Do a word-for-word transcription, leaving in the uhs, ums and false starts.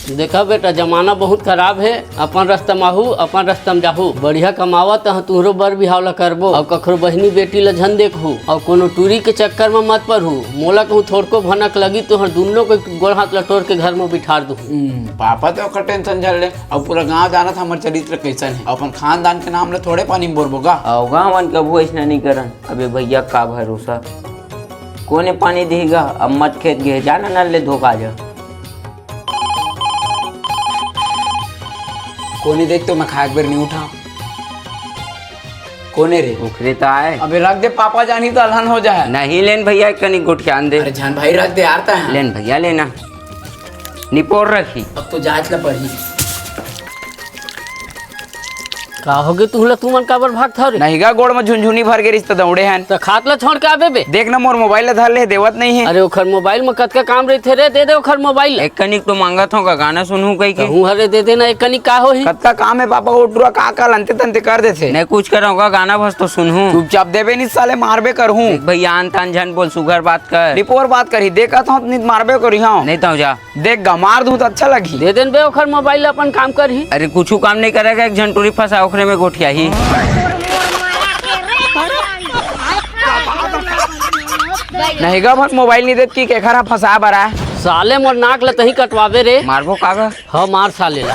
देखा बेटा, जमाना बहुत खराब हे। अपन रस्ता म आहू, अपन रस्ता म जाहू। बढ़िया कमावत हं, तुहरो बर बिहाव ला करबो, अउ कखरो बहिनी बेटी ला झन देखहू, अउ कोनो टूरी के चक्कर म मत परहू। मोला कहूँ थोड़को भनक लगी, तुहर दुन्नो के गोड़ हाथ ला टोर के घर म बिठार दूँ। हम्म, पापा तो ओकर टेंशन झन ले। अउ पूरा गांव जानत हमर चरित्र कइसन हे। अपन खानदान के नाम ला थोड़े पानी म बोरबो गा। अउ गा, हमन कभू अइसना नइ करन। अबे भइया, का भरोसा, कोने पानी दिही गा? अब मत खेत गे, जा ना नल ले धोका जा। कोने देख तो मैं खाए बर नइ उठा। कोने रे? ओखरे त आय। अबे रख दे, पापा जानही त अलहन हो जाय। नहीं लेन भइया, एक कनी गोठियान दे। अरे झन भाई, रख दे यार, तैं। लेन भइया, लेना। निपोर रखी। अब तो जांच ला पड़ही। का होगे तुहला, तुमन काबर भागथव रे? नहीं गा, गोड़ म झुनझुनी भर गे रिहिस त दौड़े हन। त खात ला छोड़ के आबे बे। देख ना, मोर मोबाइल ला धर ले हे, देवत नहीं हे। अरे ओखर मोबाइल म कतका काम रहिथे रे, दे दे ओखर मोबाइल ला। एक कनिक तो मांगत हों गा, गाना सुनहूं कहिके। कहूं हरे दे देना, एक कनिक का होही? कतका काम हे पापा, ओ टुरा का का लंते तंते कर देथे। नहीं कुछ करंव गा, गाना बस तो सुनहूं। चुपचाप देबे नहीं साले, मारबे करहूं। देख भइया, आन तान झन बोल, सुघर बात कर। निपोर बात करही, देखत हों त नित मारबे करही, हां। नहीं तहूं जा। देख गा, मार दूं त अच्छा लगही। दे देन बे ओखर मोबाइल ला, अपन काम करही। अरे कुछू काम नइ करे गा, एक झन टूरी फंसा ओखरे में गोठियाही। नहीं गा, बस मोबाइल नइ देत कि केखर हा फंसा बर आय। साले मोर नाक ला तहीं कटवाबे रे। मारबो का गा? ह मार साले ला।